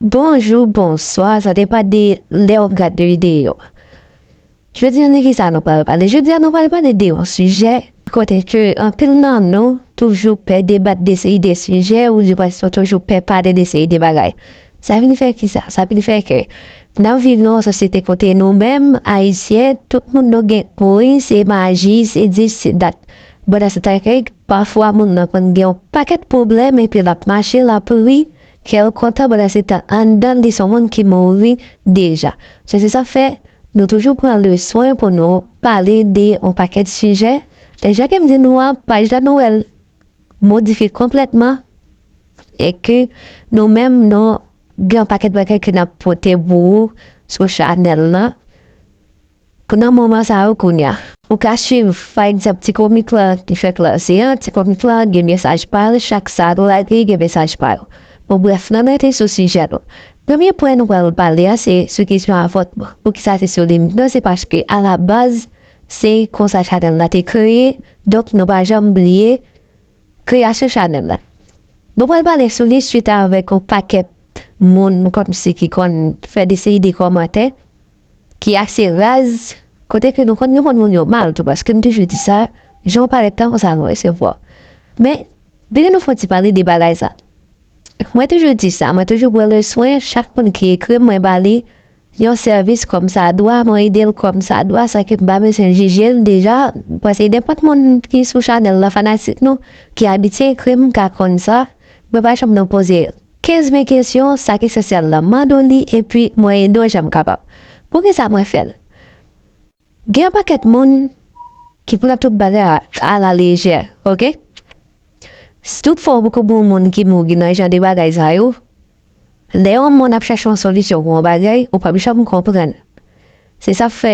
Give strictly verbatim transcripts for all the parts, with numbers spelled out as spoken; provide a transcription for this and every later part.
Bonjou, bonswa, sa depann de lè w ap gade videyo. Jodi a, de ki sa nou pral pale? Jodi a, nou pral pale de yon sijè kote ke anpil nan nou toujou pè debat de seri de sijè, oudimwens nou toujou pè pale de seri de bagay. Sa vin fè ki sa? Sa vin fè ke n ap viv nan yon sosyete kote nou menm, Ayisyen, tout moun nou gen, wi, se maji, se dis, se dat. Pandan se tan ke pafwa moun nan konn gen yon pakèt pwoblèm epi l ap mache, l ap ri, kè l kontan, pandan se tan anndan l, li se yon moun ki mouri deja. Se, se sa fè nou toujou pran le swen pou nou pale de yon pakèt sijè. E jan ke m di nou an, paj la nou wè l modifye konplètman e ke nou menm nou gen yon pakèt bagay ke n ap pote pou ou sou chanèl la. Pou nan moman sa yo kounye a, ou ka swiv, pa egzanp, ti komik la ki fèk lanse an, ti komik la gen mesaj pa l, chak sa nou lage gen mesaj pa yo. Bon, brèf, n ann rete sou sijè nou. Premye pwen nou pral pale a se sou kesyon avòtman. Poukisa se sou li m nan? Se paske alabaz se konsa chanèl la te kreye, donk nou pa janm bliye kreyasyon chanèl la. Nou pral pale sou li swit avèk yon pakèt moun kòmsi ki konn fè de seri de kòmantè ki ase raz, kote ke nou konn reponn moun yo mal tou, paske m toujou di sa, jan w parèt tan konsa nou resevwa w. Men, vini nou fè yon ti pale de bagay sa. Mwen toujou di sa, mwen toujou pran le swen, chak moun ki ekri m, mwen ba li yon sèvis kòmsadwa, mwen ede l kòmsadwa, sa ke m pa bezwen jije l deja, paske nenpòt moun ki sou chanèl la, fanatik nou, ki abitye ekri m, ka konn sa, mwen pa janm nan poze kenz mil kesyon, sa k esansyèl la, m mande w li, epi mwen ede w jan m kapab. Poukisa mwen fè l? Gen yon pakèt moun ki pran tout bagay a, a la lejè, oke? Si toutfwa w poko gen yon moun ki mouri nan jan de bagay sa yo, lè yon moun ap chèche yon solisyon pou yon bagay, ou p ap janm konprann. Se sa k fè,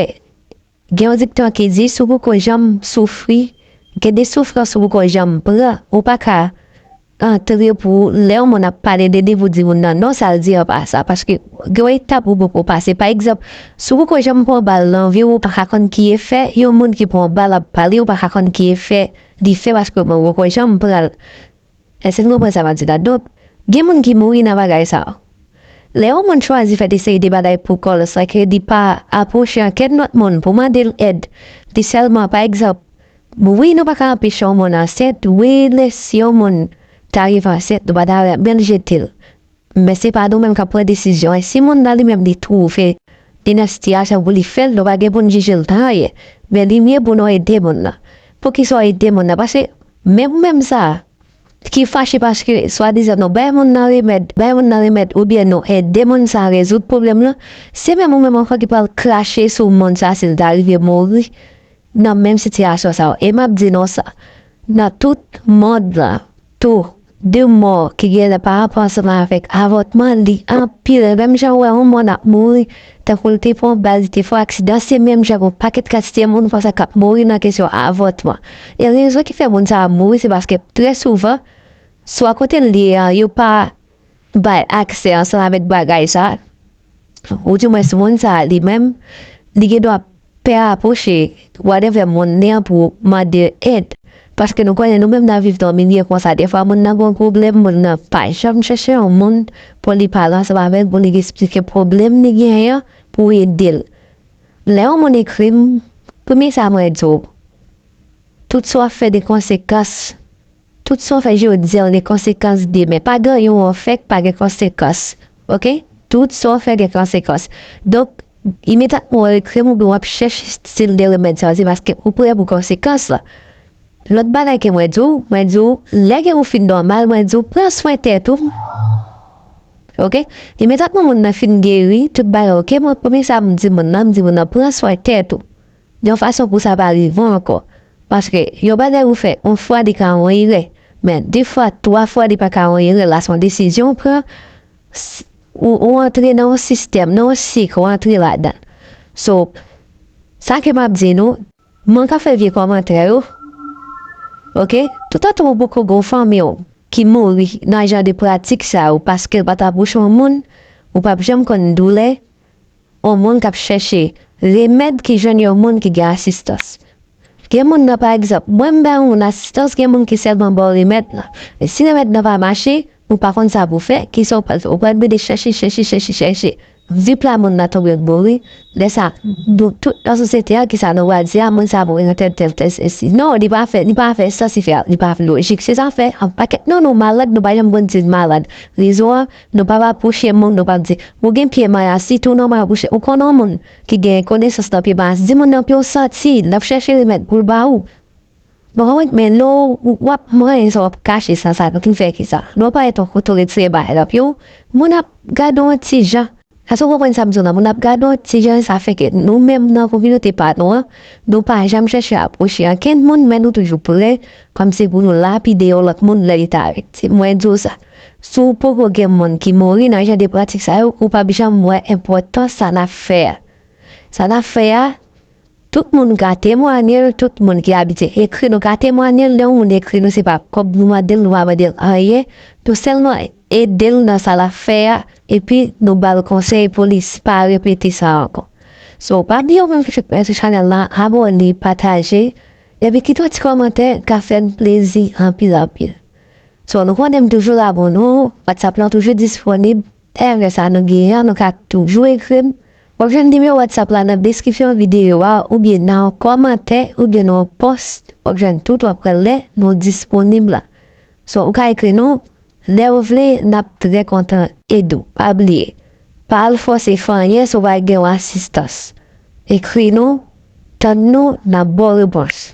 gen yon dikton ki di, si w poko janm soufri, gen de soufrans ou poko janm pran, ou pa ka antre pou lè yon moun ap pale de li pou di moun nan non, sa l di an pa sa. Paske gen yon etap ou poko pase. Pa egzanp, si w poko janm pran bal nan vi w, ou pa ka konn ki efè yon moun ki pran bal ap pale, ou pa ka konn ki efè li fè paske w poko janm pran l. Èske n konprann sa m ap di la? Donk, gen moun ki mouri nan bagay sa yo. Lè yon moun chwazi fè de seri de bagay pou kò l san ke li pa apwoche ankenn lòt moun pou mande l èd, li sèlman, pa egzanp, wi, nou pa ka anpeche yon moun ansent, wi, lè si yon moun ta rive ansent, nou pa ta byen jete l. Men se pa nou menm k ap pran desizyon an. Si moun nan li menm li twouve li nan sitiyasyon pou li fè l, nou pa gen pou n jije l nan anyen. Men li mye pou nou ede moun nan. Poukisa w ede moun nan? Paske menm ou menm sa a, ki fache paske swadizan nou bay moun nan remèd, bay moun nan remèd oubyen nou ede moun sa a rezoud pwoblèm lan, se menm ou menm ankò ki pral krache sou moun sa a si l ta rive mouri nan menm sitiyasyon sa yo. E m ap di nou sa, nan tout mond lan, to de mò ki genyen pa rapò ansanm avèk avòtman, li anpil. Menm jan w wè yon moun ap mouri, tankou l te pran yon bal, li te fè yon aksidan, se menm jan yon pakèt kantite moun konsa k ap mouri nan kesyon avòtman. E rezon ki fè moun sa a mouri, se paske trè souvan, swa kote l ye a, yo pa bay aksè ansanm avèk bagay sa, oudimwens moun sa a li menm, li gen dwa pè apwoche whatever moun li an pou mande èd. Paske nou konnen nou menm n ap viv nan yon milye konsa. Defwa moun nan gen yon pwoblèm, moun nan pa janm chèche yon moun pou li pale ansanm avè l, pou li eksplike pwoblèm li genyen an, pou ede l. Lè yon moun ekri m, premye sa mwen di w, tout sa w ap fè gen konsekans. Tout sa w fè jodi a, gen konsekans demen. Pa gen anyen w fè k pa gen konsekans. Oke? Tout sa w fè gen konsekans. Donk, imedyatman w ekri m oubyen w ap chèche estil de remèd sa yo, se paske ou prè pou konsekans lan. Lòt bagay ke mwen di w, mwen di w, lè ke ou fin nòmal, mwen di w, pran swen tèt ou. Oke? Imedyatman moun nan fin geri, tout bagay oke, mwen premye sa m di moun nan, m di moun nan, pran swen tèt ou. Yon fason pou sa pa rive w ankò. Paske yon bagay ou fè yon fwa, li ka yon erè. Men de fwa, twa fwa, li pa ka yon erè. La se yon desizyon ou pran, s- ou, ou antre nan yon sistèm, nan yon sik, ou antre ladan. So, sa ke m ap di nou, mwen ka fè vye kòmantè yo. Oke? Toutotan ou poko gen yon fanmi w ki mouri nan jan de pratik sa yo, paske l pa t apwoche yon moun, ou p ap janm konn doulè yon moun k ap chèche remèd ki jwenn yon moun ki gen asistans. Gen moun nan, pa egzanp, mwen m bay yon moun asistans, gen moun ki sèlman ba w remèd lan. Men si remèd lan pa mache, Ou pa konn sa pou fè, kisa w pral fè? Ou pral mete chèche, chèche, chèche, chèche. Vip la moun nan tonbe mouri. Lè sa, nou tout nan sosyete a, kisa nou pral di a, moun sa mouri nan tèl, tèl, tèl, sesi. Non, li pa fè, li pa fè sa, si fè, li pa fè lojik. Se sa fè, an pakèt nan nou malad, nou pa janm konn di n malad. Rezon an, nou pa va pwoche moun, nou pa di, ou gen pye mayas, si tou nan mayas, ou konnen yon moun ki gen konesans nan pye mayas, di moun nan pye w santi, l ap chèche remèd pou l ba ou. Bon, konprann, men lè w w ap manyen sa, w ap kache sa, sa ki fè ki sa. Lè w parèt yon kote w retire bagay nan pye w, moun ap gade w yon ti jan. Èske w konprann sa m di w la? Moun ap gade w yon ti jan, sa fè ke nou menm nan kominote pa nou an, nou pa janm chèche apwoche ankenn moun, men nou toujou prè, kòmsi pou nou lapide yon lòt moun lè li ta viktim. Mwen di w sa. Si w poko gen moun ki mouri nan jan de pratik sa yo, ou p ap janm wè enpòtans sa n ap fè a. Sa n ap fè a, tout moun ka temwanye l, tout moun ki abitye ekri nou ka temwanye l. Lè yon moun ekri nou, se pa kòb nou mande l, nou pa mande l anyen. Nou sèlman ede l nan sa l ap fè a, epi nou ba l konsèy pou li s- pa repete sa ankò. So, pa bliye w menm ki sou chanèl la, abòne, pataje, epi kite yon ti kòmantè, ka fè n plezi anpil, anpil. So, nou konnen m toujou la pou nou, WhatsApp lan toujou disponib. Erè sa nou genyen an, nou ka toujou ekri m. W ap jwenn nimewo WhatsApp la nan deskripsyon videyo a, oubyen nan yon kòmantè, oubyen nan yon pòs. W ap jwenn tout, w ap wè lè nou disponib la. So, ou ka ekri nou, lè w vle, n ap trè kontan ede w. Pa bliye, pa al fòse fè anyen si w pa gen yon asistans. Ekri nou, tann nou, n ap ba w repons.